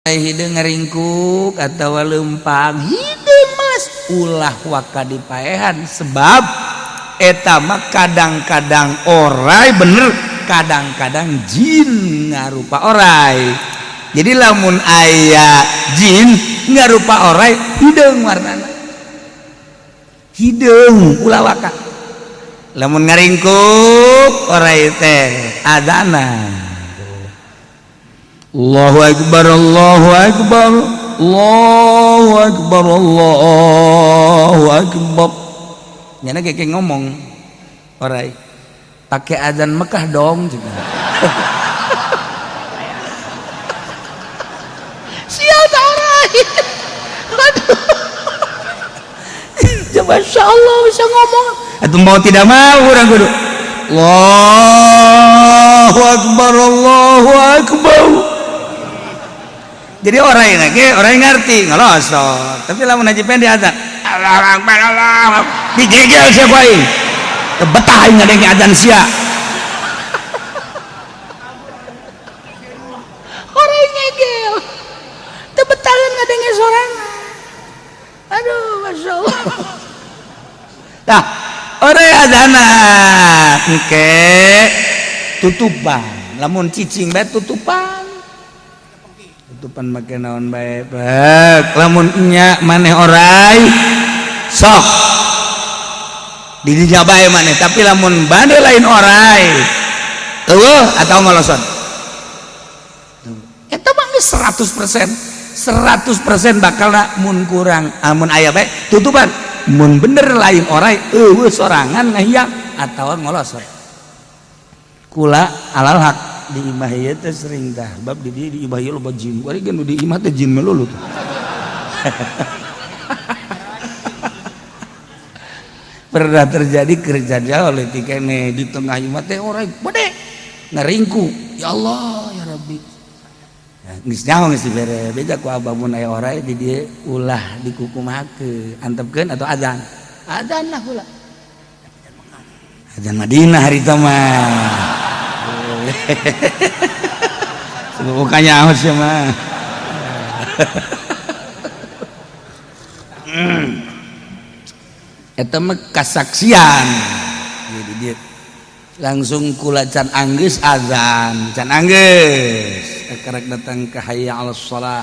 Hideung ngaringkuk atawa leumpang hideung mas ulah waka dipaehan sebab eta mah kadang-kadang orai bener kadang-kadang jin ngarupa orai. Jadi lamun aya jin ngarupa orai hideung warnana hideung ulah waka. Lamun ngaringkuk orai teh adzana Allahu akbar Allahu akbar Allahu akbar Allahu akbar. Nyana kayak ngomong orai pakai azan Mekah dong juga. Sial tak orai. Aduh. Ya, Masya Allah bisa ngomong. Atau mau tidak mau orang kudu Allahu akbar Allahu akbar. Jadi orang yang lagi orang yang ngerti ngelosot, tapi lamun haji pendi azan Allahu akbar Allah digegel siapa aing betah aing ngadenge azan sia. Orang yang ngegel teu betaheun ngadenge sorangan. Aduh Masya Allah. Tah orang azana engke tutupan lamun cicing bae tutupan tutupan make naon bae bae lamun nya maneh orai sok di dinya bae maneh, tapi lamun bade lain orai eueuh atau ngolosot eta mah geus 100% bakalna mun kurang amun aya bae tutupan mun bener lain orai eueuh sorangan ngahiang atawa ngolosot. Kula alal hak di imah ieu teh sering dah bab di dieu di imah ieu loba jin bari geus di imah teh jin melulu tuh. Pernah terjadi kerja oleh tikene di tengah imah teh orang bade ngaringku ya Allah ya Rabbi. Geus nyaho geus dibere beja ku abah mun aya orai di dieu ulah dikukumakeun antepkeun atau azan azan lah ulah azan Madinah hari itu mah. Bukannya awas ya mah. Eta mah kasaksian. Jadi dia langsung kula can anggeus azan, can anggeus. Karek datang ke hayya 'alas shalah.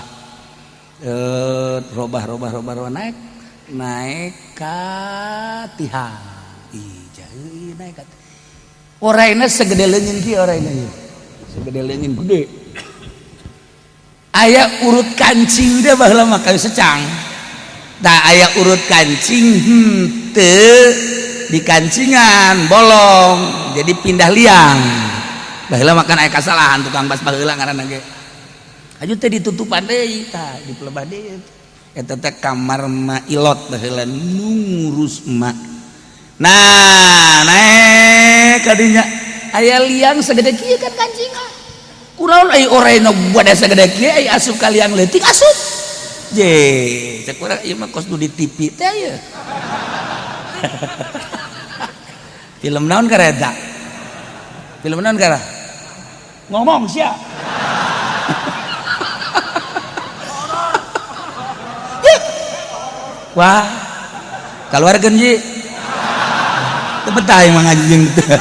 Robah robah robah robah naik naik ka tihang. Ih, jauh naik ka. Oraina segede leungeun kieu oraina ieu. Segede leungeun gede. Aya urut kancing dia baheula mah kayu secang. Tah aya urut kancing henteu di kancingan bolong jadi pindah liang. Baheula mah kan aya kasalahan tukang bas baheula ngaranna ge. Aju teh ditutupan deui tah dipelebah deui. Eta teh kamar ma ilot baheula nu ngurus emak. Nah, naik kadinya aya liang segede kieu kan kancingan. Kunaon ai oraina bade segede kieu ai asup ka liang leutik asup. Je, cek urang ieu mah kos nu di TV teh ieu. Film naon kareta? Film naon kara? Ngomong sia. Wah, kaluarkeun ji. Betah yang ngaji jeung teu.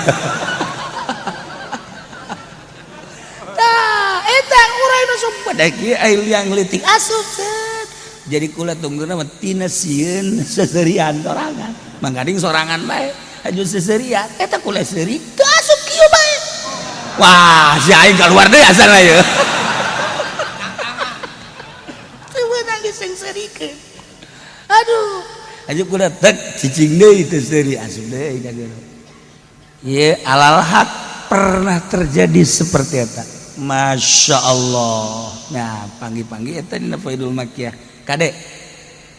Tah, eta urang nu sok bade kieu ai liang leutik asup set. Jadi kula tungguna mah tina sieun seserian sorangan. Mangkading sorangan bae, aju seserian eta kula seuri teu asup kieu bae. Wah, si aing kaluar deui asalna ieu. Teu meunang diseungseurikeun. Aduh. Aja kuda tek cicing deui teu seuri asup deui ka jero. Ieu alal hak pernah terjadi seperti eta. Masya Allah. Nah, panggi-panggi eta dina Faidul Makiyah. Kade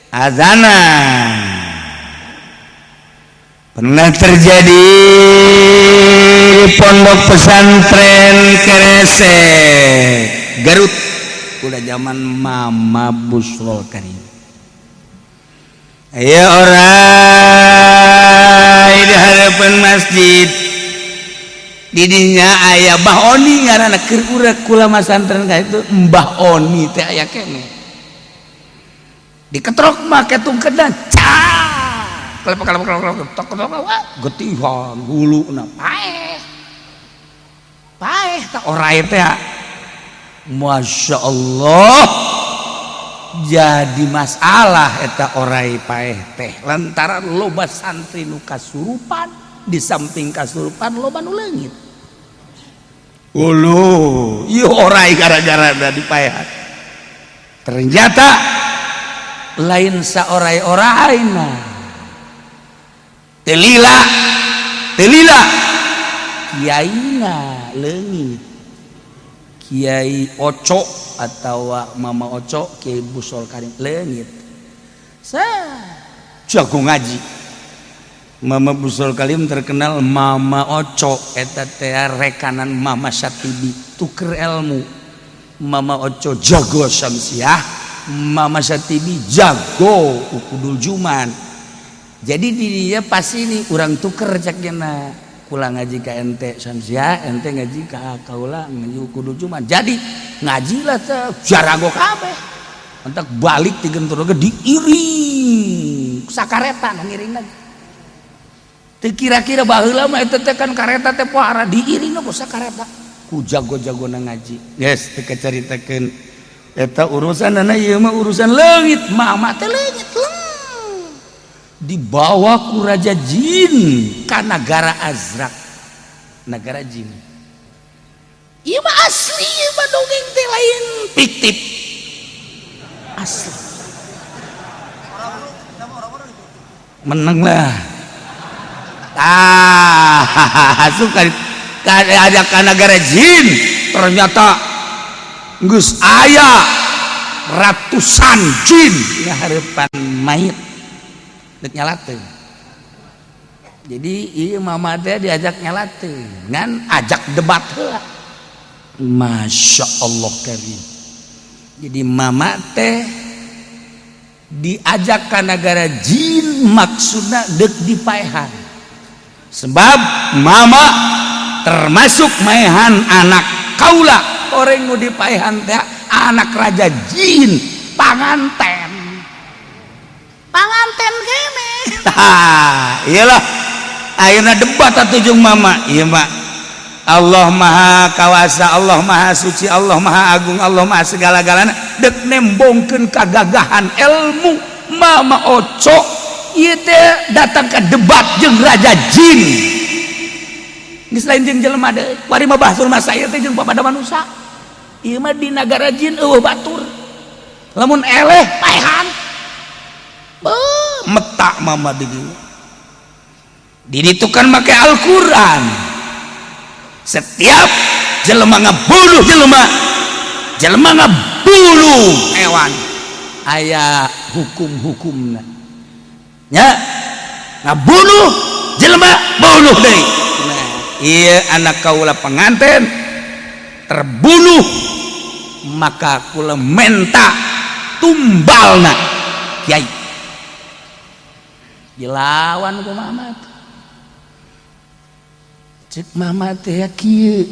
azana pernah terjadi di pondok pesantren Keresek Garut. Udah zaman Mama Busrol Karim. Ayo orai di hadapan masjid. Didinya aya Mbah Oni ngaranna, keur urang kula masantren ka itu Mbah Oni teh aya keneh. Diketrok make tungkedan, cak kelep kelep kelep kelep tok tok, wah, getihan huluna paeh paeh tak orai teh. Masya Allah, jadi masalah eta orai paeh teh lantaran loba santri nu kasurupan. Di samping kasurupan, loba nu leungit ulu ieu orai gara-gara da dipaehan. Ternyata lain saorai-orai na, telila telila kiaina leungit. Kiai Oco atau Mama Oco, Kiai Busol Karim leungit. Sa jago ngaji Mama Busol Kalim, terkenal Mama Oco eta teh rekanan Mama Satibi, tuker ilmu. Mama Oco jago Syamsiah, Mama Satibi jago Uqudul Juman. Jadi di dia pas ini urang tuker cakna, kula ngaji ka ente Syamsiah, ente ngaji ka kaula ngaji Uqudul Juman. Jadi ngaji lah teh jarago kabeh. Entak balik ti Gentur ge diiring sakareta nu ngiring lagi. Teu kira-kira baheula mah eta teh kan kareta teh pohara, diiring ku sakareta ku jago-jagona ngaji. Geus teu kacaritakeun eta urusanana, ieu mah urusan leungit. Mama teh leungit leng dibawa ku raja jin ka nagara Azrak, nagara jin. Ieu mah asli, ieu mah dongeng teh lain fiktif, asli. Menang lah. Ah, suka ada ka nagara jin, ternyata geus aya ratusan jin ngahareupan mayit dek nyalateun. Jadi ieu mama teh diajak nyalateun ngan ajak debat heula. Masya Allah karim. Jadi mama teh diajak ke negara jin maksudna dek dipaehan, sebab mama termasuk maehan anak kaula. Orang nu dipaehan teh anak raja jin, panganten, panganten kene. Tah, iyalah ayeuna debat atuh jeung mama. Ieu mah Allah Maha Kawasa, Allah Maha Suci, Allah Maha Agung, Allah Maha segala-galana. Dek nembongkeun kagagahan ilmu Mama Oco ieu teh datang ke debat jeung raja jin. Geus lain jeung jelema deui, kuari mah bahsul masail teh jeung papada manusia. Ieu mah di nagara jin eueuh batur, lamun eleh paehan. Beuh, meta mama di dieu di ditu kan make Al-Qur'an. Setiap jelema ngabunuh jelema, jelema ngabunuh hewan, aya hukum-hukumna nya. Ngabunuh jelema, bunuh deui. Nah, iya anak kaula pengantin terbunuh, maka kula menta tumbalna kiai. Dilawan ku mama. Cek mama teh kieu,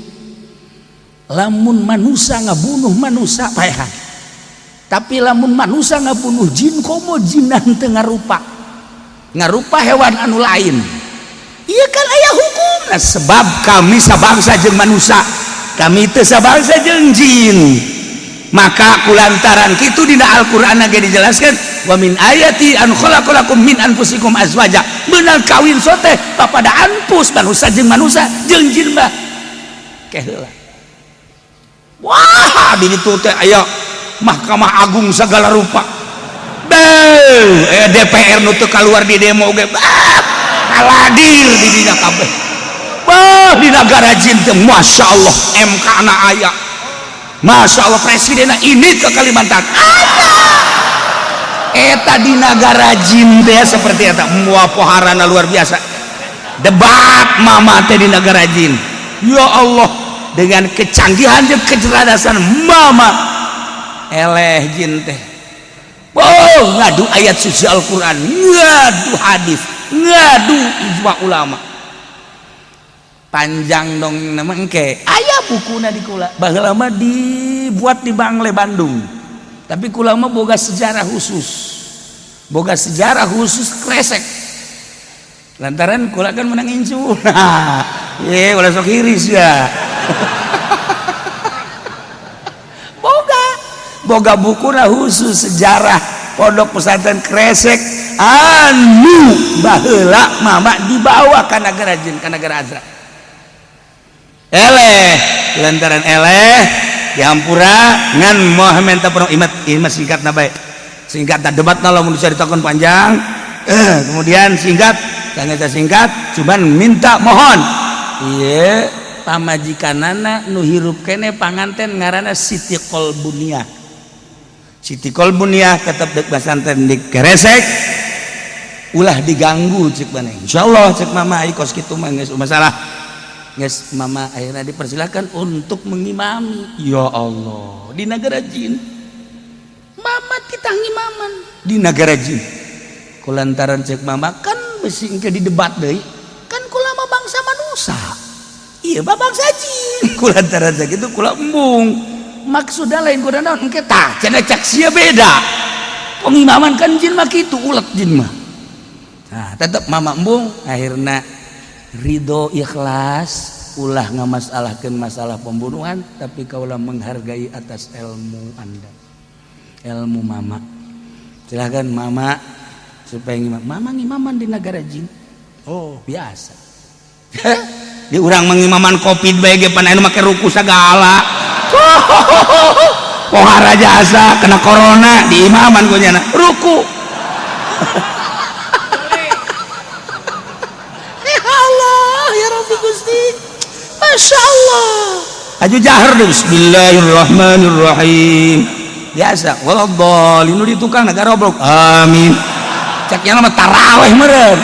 lamun manusia ngabunuh manusia paehan, tapi lamun manusia ngabunuh jin, komo jinan teu ngarupa ngarupa hewan anu lain, iya kan aya hukum. Nah, sebab kami sabangsa jeung manusia, kami teu sabangsa jeung jin. Maka kulantaran kitu dina Al-Qur'an ge dijelaskan, wa min ayati an khalaqalakum min anfusikum azwaja. Beunang kawin sote papada anfus, manusia jeung manusia, jeung jin mah keheula. Wah, di ditu teh aya Mahkamah Agung segala rupa. Beuh, DPR nu teu kaluar di demo ge, ah, kaladir di dina kabeh. Bah, di negara jin teh Masya Allah, MK na aya. Masya Allah, presiden ini ke Kalimantan ada. Eta di negara jin teh seperti eta mua poharana luar biasa. Debat mama teh di negara jin, ya Allah, dengan kecanggihan dan kecerdasan mama eleh jin teh. Oh, ngadu ayat suci Al-Quran, ngadu hadis, ngadu ijma ulama. Panjang dong nama engke. Aya bukuna di kula. Baheula mah dibuat di Bangle Bandung. Tapi kula mah boga sejarah khusus. Boga sejarah khusus Kresek. Lantaran kula kan menang incu. Nah, ye ulah sok hiris ya. Boga bukuna khusus sejarah pondok pesantren Kresek anu baheula mama dibawa ka nagara jin, ka nagara Azra. Eleh lantaran eleh dihampura ngan moal menta penuh imat imat singkat na bae. Singkat na debat na lamun dicaritakeun panjang. Kemudian singkat, sangat singkat, cuman minta mohon. Ieu pamajikanana nu hirup kene panganten ngaranna Siti Kolbuniah. Siti Kolbuniah tetep dek pesantren di Kresek ulah diganggu cek maneh. Insyaallah cek mama ai kos kitu mah geus masalah. Geus mama akhirnya dipersilakan untuk mengimami. Ya Allah, di negara jin. Mama titah ngimaman di negara jin. Kulantaran cek mama kan besi engke didebat deui. Kan kula mah bangsa manusia. Iya mah bangsa jin. Kulantaran sakitu kula embung. Maksudnya lain kuda naon engke tah cenah cak sia beda. Pengimaman kan jin mah kitu ulet jin mah. Nah, tetep mama embung akhirna ridho ikhlas ulah ngamasalahkeun masalah pembunuhan tapi kaulah menghargai atas ilmu Anda. Ilmu mama. Silakan mama supaya ngimam. Mama ngimaman di negara jin. Oh, biasa. Di urang mengimaman Covid bae ge pan anu make ruku sagala. Pohara jasa kena corona di imaman ku nyana ruku. Ya Allah, ya Rabbi Gusti. Masya Allah. Aju jahar deh, bismillahirrahmanirrahim. Biasa, waladhdallin nu di tukang negara goblok. Amin. Cak yang mah taraweh meureun.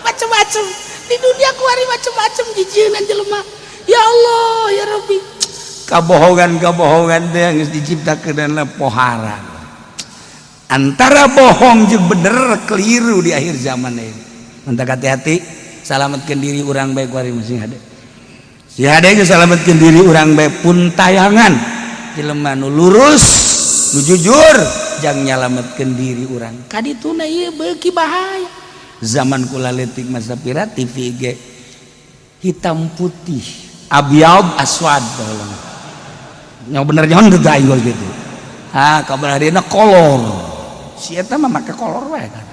Macem-macem di dunia kuari macem-macem jijieun jelema. Ya Allah, ya Rabbi. Kabohongan-kabohongan teh geus diciptakeun pohara. Antara bohong jeung bener keliru di akhir zaman ini. Mantak hati-hati, salametkeun diri urang bae kuari masih hade. Si hade ge salametkeun diri urang bae pun tayangan. Jelema nu lurus, nu jujur, jang nyalametkeun diri urang. Kadituna ieu beuki bahaya. Zaman kula leutik masa pira TV ge hitam putih, abyad aswad baheula. Nya bener nyaon teu aing gitu. Ah, kabar harina kolor. Si eta mah make kolor wae kan.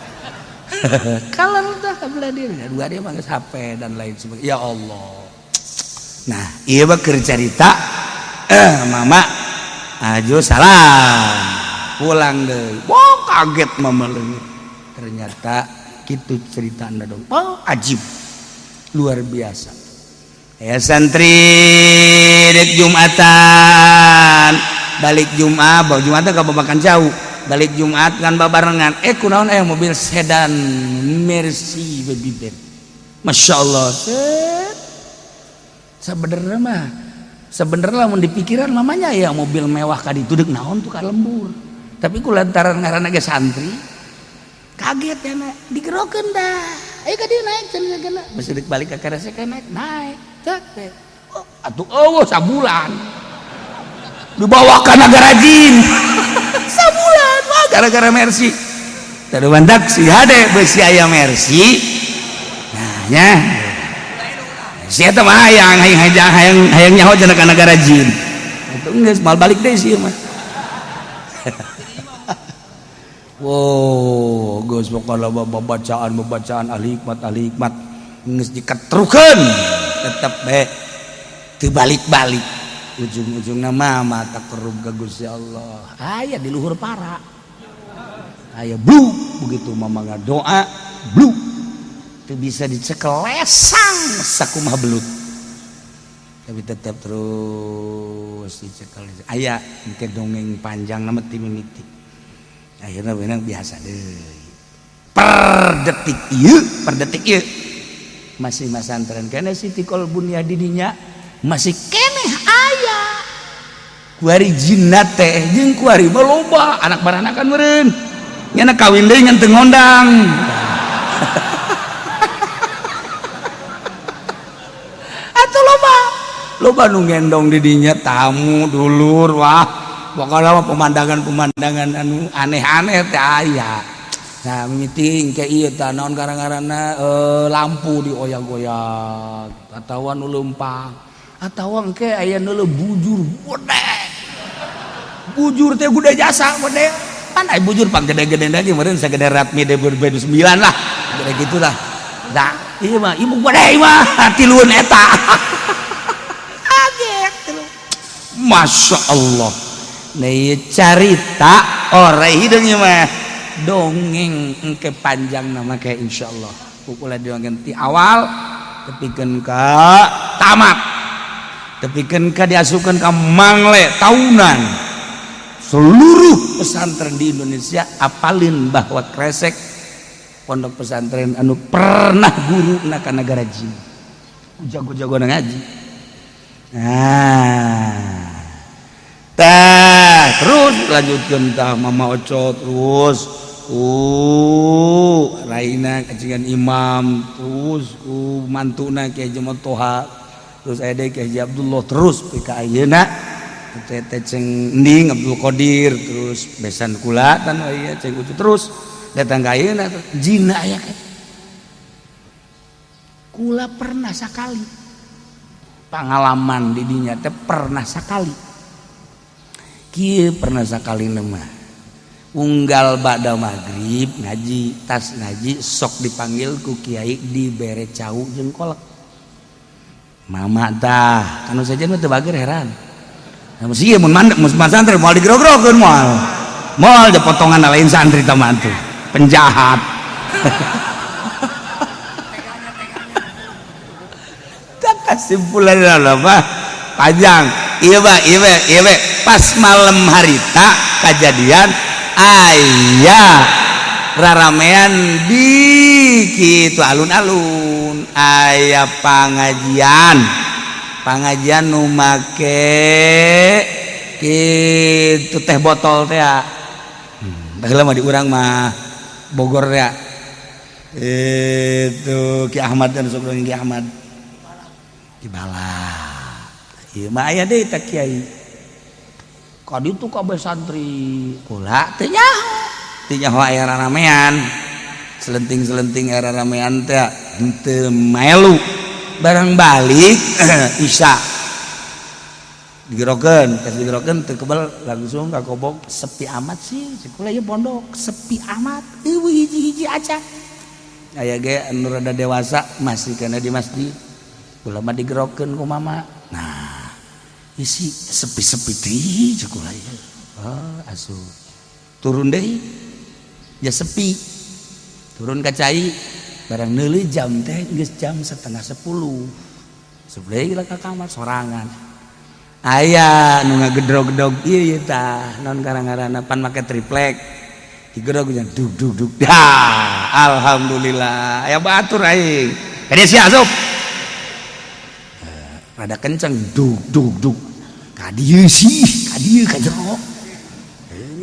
Kolor tah kabelah diri. Dua dia mah geus HP dan lain sebagainya. Ya Allah. Nah, ieu mah keur carita mama ajo salam. Pulang deui. Wah, kaget mama leungit. Ternyata kitu cerita anda dong. Oh, ajib. Luar biasa. Ya santri dek Jumatan balik Jumat bawa Jumatan ke babakan jauh balik Jumat kan babarengan kunaon mobil sedan Mercy baby Benz. Masya Allah. Sebenarnya mah sebenarnya lamun dipikiran mamanya ya mobil mewah ka ditu deuk naon tuh ka lembur. Tapi ku lantaran ngaranna ge santri kaget ya nak digerokeun dah. Ayo ka dieu naik cenah kena. Besi deuk balik ka Kresek naik naik. Cek oh, atuh eueuh sabulan. Dibawa ka nagara jin. Sabulan wah gara-gara Mercy. Tadu mantak si hade beusi aya Mercy. Nah nya. Si eta mah hayang hayang hayang hayang nyaho cenah ka nagara jin. Atuh geus mal balik deui sih mah. Wow, geus pokona bacaan-bacaan ahli hikmat geus diketrukeun tetep bae teu balik-balik. Ujung-ujungna mama takarrub ka Gusti Allah. Aya di luhur para. Aya blu begitu mama ngadoa blu teu bisa dicekel lesang sakumaha belut. Tapi tetap terus dicekel. Aya engke dongeng panjang nama ti mimiti. Akhirnya benang biasa deh. Per detik ieu masih masantren kene Siti Kolbunia didinya masih keneh aya. Kuari jinna teh jeung kuari mah loba anak baranakan meureun. Nya kawin deui ngan teu ngondang. Loba nu ngendong di dinya tamu dulur, wah, pokoknya mah pemandangan-pemandangan anu aneh-aneh teh aya. Nah, mimiti kayak ieu tah, naon ngaran-ngaranna, lampu dioyak-oyak atawa nu leumpang atawa engke aya nu bujur gede. Bujur teh gede jasa gede pan, aya bujur pang gede-gede lagi meureun sagede Ratmi 2009 lah, gede gitulah. Nah, ieu mah ibu gede mah tiluan eta kaget. Masya Allah. Nih carita orang hidungnya mah dongeng engke panjang nama kayak insyaallah pukul dongeng ti awal tepikeun ka tamat, tepikeun ka diasupkeun ka mangle tahunan. Seluruh pesantren di Indonesia apalin bahwa Kresek pondok pesantren anu pernah guru na ka negara jin, jago-jago ngaji. Nah, tah terus lanjutkan tah Mama Oco, terus Raina kacingan imam, terus ku mantuna Kiai Haji Toha, terus aya deui Kiai Haji Abdullah, terus pika ayeuna teh teh ceng Ending Abdul Qadir, terus besan kula tan ieu ceng Ucu, terus datang ka ayeuna jina aya. Kula pernah sakali pengalaman di dinya teh, pernah sakali kieu, pernah sakali mah unggal ba'da maghrib ngaji, tas ngaji sok dipanggil ku kiai, dibere cau jeung kolak. Mama tah anu saja mah teu bager, heran. Nah, mesti mun mandek mun santri moal digrog-grogeun, moal moal je potongan lain santri tah mantu penjahat. Tak kesimpulan apa panjang. Iya, Pak, iya, Pak, iya, Pak. Pas malam harita kejadian aya raramean di kitu alun-alun, aya pengajian, pengajian nu make kitu teh botol teh ya. Baheula mah di urang mah Bogor ya itu Ki Ahmad dan sok Ki Ahmad di balap. Ieu mah aya deui teh kiai ka ditu kabeh santri. Kula teu nyaho, teu nyaho aya raramean selenting-selenting, aya raramean teh henteu melu. Barang balik Isya digerokeun, tes digerokeun teu kebel, langsung ka kobok. Sepi amat sih cek kula, ieu pondok sepi amat, eueuh hiji-hiji aja. Aya ge anu rada dewasa masih kana di masjid. Kula mah digerokeun ku mama. Nah, isi sepi-sepi deui cek kula ieu. Oh, asup turun deui ya sepi. Turun ka cai, barang neuli jam teh geus jam 9.30. Sebelah ka kamar sorangan, aya nu ngagedrog-gedrog ieu tah, naon ngaran-ngaranna, pan make triplek, digedrog dug dug dug. Dah, alhamdulillah aya batur aing ka dieu sia, asup. Rada kenceng, dug dug dug, ka dieu sih, ka dieu ka jero.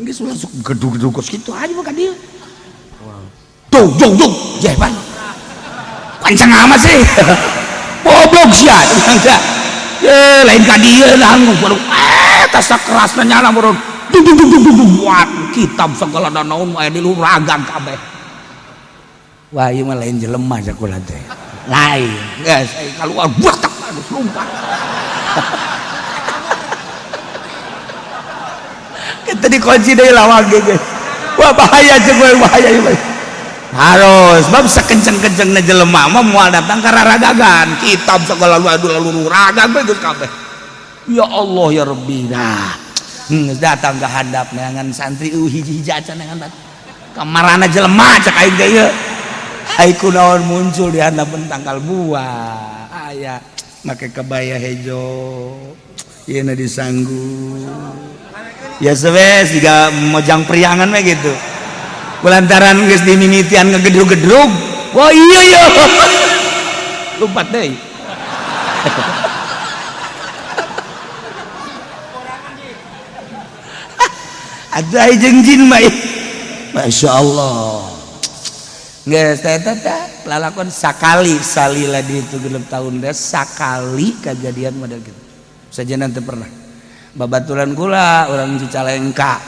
Geus langsung gedug-gedug kos kitu aja mah ka dieu, dug dug dug. Jeh, pan kenceng amat sih, goblok sia. Eh, lain ka dieu lah, baru tas kerasna nyala baru dug dug dug dug dug. Buat kitab segala naon aya di luhur ragang kabeh. Wah, ieu mah lain jelema cak kula teh, lain. Geus keluar, buat tak geus lompat. Kita dikunci deui lawang ge. Wah, bahaya cek gue, bahaya ieu. Harus bab sakenceng-kencengna jelema mah moal datang ka raragagan kitab segala lalu ragang we geus kabeh. Ya Allah ya Rabbi. Nah, geus datang ke handap neangan santri hiji-hiji acan neangan kamarana jelema cek aing teh ieu. Ai kunaon muncul di handapeun tangkal buah aya make kebaya hejo, ieu na disanggu ya sebes jiga mojang priangan mah gitu. Kulantaran geus dimimitian ngegedrug-gedrug, wah iya iya, lompat deui. Ada jeung jin mah, Masya Allah. Geus teh teh lalakon sakali salila di itu 6 tahun deh sakali kejadian model gitu. Saja nanti pernah babaturan kula orang Cicalengka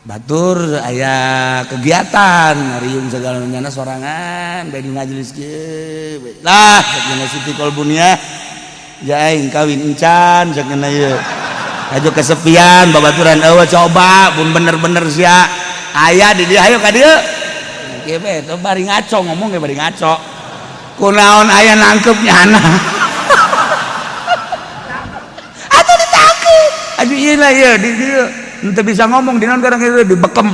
batur aya kegiatan ngariung segala nyana sorangan bade majelis kieu lah cek Siti Kolbunia ja aing kawin encan cek ieu aja kesepian babaturan eueuh coba pun bener-bener sia aya di dieu ayo ka dieu kieu bae teh bari ngaco ngomong ge bari ngaco kunaon aya nangkep nyana atuh ditangkep aduh ieu lah ieu di dieu ente bisa ngomong di naon kadang itu dibekem.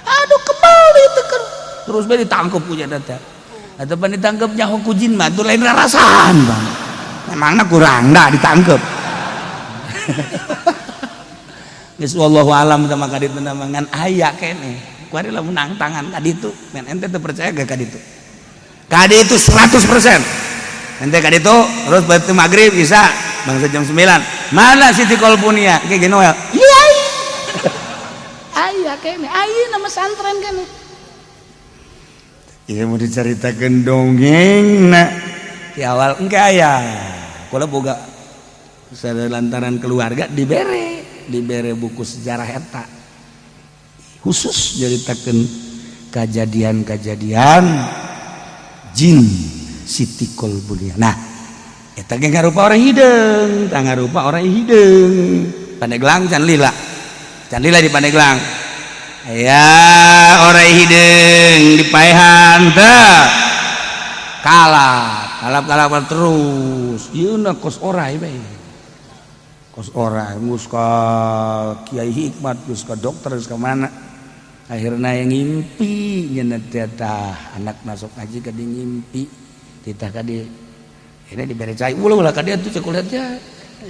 Aduh kebal itu kan terus bae ditangkep punya data atau pan ditangkep nyaho ku jin mah tuh lain rarasaan bang memangna kurang dah ditangkep. Geus wallahu alam teh maka ditu ngan aya keneh kuari lamun nang tangan ka ditu men ente teu percaya ge ka ditu 100% ente ka ditu terus batu maghrib bisa bangsa jam 9 mana Siti Kolpunia kayak gini Noel iya aya kene aya nama santren kene iya mau diceritakan dongeng nak di awal engke aya kula boga lantaran keluarga dibere buku sejarah eta khusus nyaritakeun kejadian-kejadian jin Siti Kolbunia. Nah eta ge ngarupa orang hideung, tah ngarupa orang hideung. Pandeglang can lila. Can lila di Pandeglang. Aya orang hideung dipaehan teh. Kalap, kalap-kalap terus. Ieu na kos orai bae. Kos orai geus ka Kiai Hikmat, geus ka dokter, geus ka mana. Akhirna yang ngimpi nyeuna teh tah anak masuk ngaji ka di ngimpi. Titah ka di ini dibere cai ulah ulah ka dieu tuh cek kuliah teh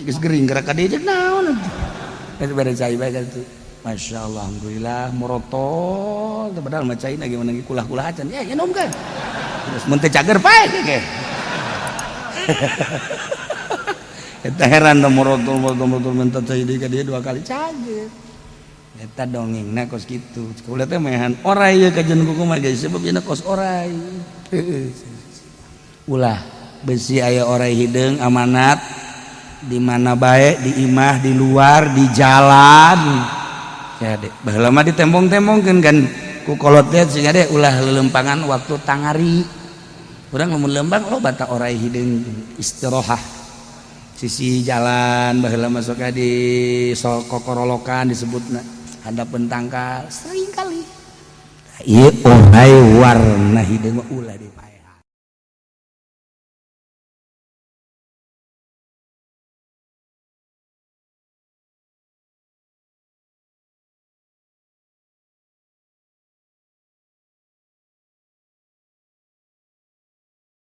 geus gering gerak ka dieu cek naon atuh eta bere cai bae ka ditu. Masya Allah, alhamdulillah morotol teh padahal mah caina gimana ge kulah-kulah acan ya nyeum kan terus mun teu cager pae ge eta heran da morotol morotol morotol minta cai deui ka dieu dua kali cager eta dongengna kos kitu kuliah teh mehan orai ye kajen kumaha geus sebab yeuna kos orai. Ulah besi aya orai hideung amanat di mana bae di imah di luar di jalan ya dek baheula mah ditembong-tembongkeun kan ku kolot teh sehingga dek ulah lelempangan waktu tangari urang lamun lembang oh bata orai hideung istirahat sisi jalan baheula masuk di sokokorolokan disebutna handapeun tangkal sering kali ieu orai warna hideung mah ulah di